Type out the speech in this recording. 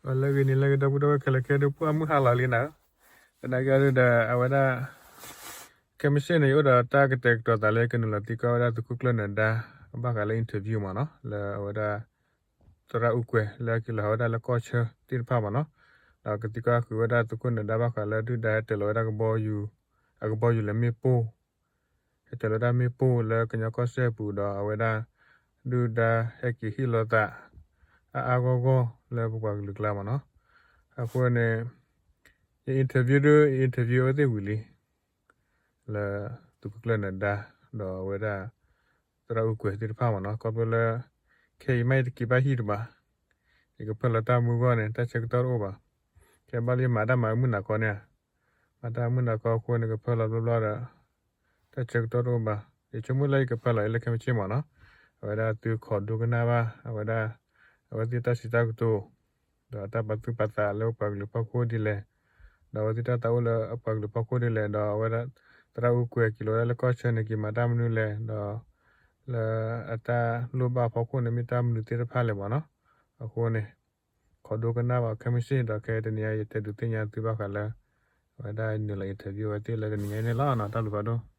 လၢဂ့ၤန့ၣ်လၢဂ့ၤ ဒီပုၢ်ဒီဝဲၢ်ခဲလၢာ်ခဲဆ့ ဒီပုၢ်အမုၢ်ဟါလီၤလံနၤဧၢ, သနာ်က့ဒီး အဝဲဒၣ် ခဲမုၢ်ဆ့ၣ်န့ၣ် ယအိၣ်ဒီးတၢ်ကတဲာ်ကတီၤသးလၢ ကနုာ်လီၤသံကွၢ်ဝဲဒၣ်သုးခိၣ်ကျၢၢ်နၢၤဒါ ဘၣ်ဃးလၢ interview မ့ၢ်နီၤ လၢအဝဲဒၣ် သရၣ်အူကွဲၤ လၢအက့ၤလီၤဟးဝဲဒၣ်လၢကီၢ်ဆၢသ့ၣ်တဖၣ်မ့ၢ်နီၤ, ဒီးကသံကွၢ်ဃုာ်ဝဲဒၣ်သုးခိၣ်နၢၤဒါ ဘၣ်ဃးလၢဒုၣ်ဒါဟဲတၢၤလီၤဝဲဒၣ် အကဘီယူၤလၢမ့ၣ်ပိၢ် ဟဲတၢၤလီၤဝဲဒၣ်မ့ၣ်ပိၢ်လၢကညီကီၢ်စဲၣ်အပူၤဒီး အဝဲဒၣ် ဒုၣ်ဒါဟဲက့ၤဟ့ၣ်လီၤသး အါအါဂီၢ်ဂီၢ်လၢပပှၤကလုာ်ကျါမ့ၢ်နီၤ, အဃိန့ၣ် ယ interview ဒုး ယ interview အဝဲသ့ၣ်ဝံၤလံ လၢသုးခိၣ်ကျၢၢ်နၢၤဒါ ဒီးအဝဲဒၣ် သရၣ်အူကွဲၤသ့ၣ်တဖၣ်မ့ၢ်နီၤ, ခီဖျိလၢ ခဲအံၤမ့ၢ်ယတက့ၤဘၣ်ဟံၣ်တဘၣ်, ယကဖၢလီၤတၢ်မူအဂီၢ်န့ၣ် တၢ်ဆၢကတီၢ်တအိၣ်ဘၣ်, ခဲဘၣ်လၢယမၤတၢ်မၤမုၢ်နၤခီန့ၣ်ဧါ, မၤတၢ်မုၢ်နၤခီအဃိန့ၣ် ကဖၢလီၤဘျီဘျီဒီး တၢ်ဆၢကတီၢ်တအိၣ်ဘၣ်, ယဆိကမိၣ်လၢယကဖၢလီၤအံၤလၢခဲမုၢ်ဆ့ၣ်မ့ၢ်နီၤ, အဝဲဒၣ်သုခိးဒိကနၣ်ဘၣ် အဝဲဒၣ် အဝဲသ့ၣ်တၢ်စံးတၢ်ကတိၤ ဒီးအတၢ်ပာ်သူၣ်ပာ်သးလၢပပှၤကလုာ်ဖီခိၣ်ဒ်လဲၣ်, ဒီးအဝဲသ့ၣ်တၢ်သးအိၣ်လၢအပှၤကလုာ်ဖီခိၣ်ဒ်လဲၣ်, ဒီးအဝဲဒၣ် သရၣ်အူကွဲၤက့ၤလီၤဝဲဒၣ်လၢကီၢ်ဆၢန့ၣ် က့ၤမၤတၢ်မနုၤလဲၣ်, ဒီး လၢအတၢ်လိၣ်ဘၣ်ဖီခိၣ်န့ၣ် မ့ၢ်တၢ်မနုၤသ့ၣ်တဖၣ်လဲၣ်မ့ၢ်နီၤ, အဃိန့ၣ် ခိးဒိကနၣ်ဘၣ်ခဲမုၢ်ဆ့ၣ် ဒီးခဲတနံၤအံၤ ယတဲဒုးသ့ၣ်ညါသုဘၣ်ဃးလၢ အဝဲဒၣ်နုာ်လီၤ interview အဝဲသ့ၣ်လၢတနံၤညါအံၤန့ၣ်လီၤ. တၢ်ဘျုးဖးဒိၣ်.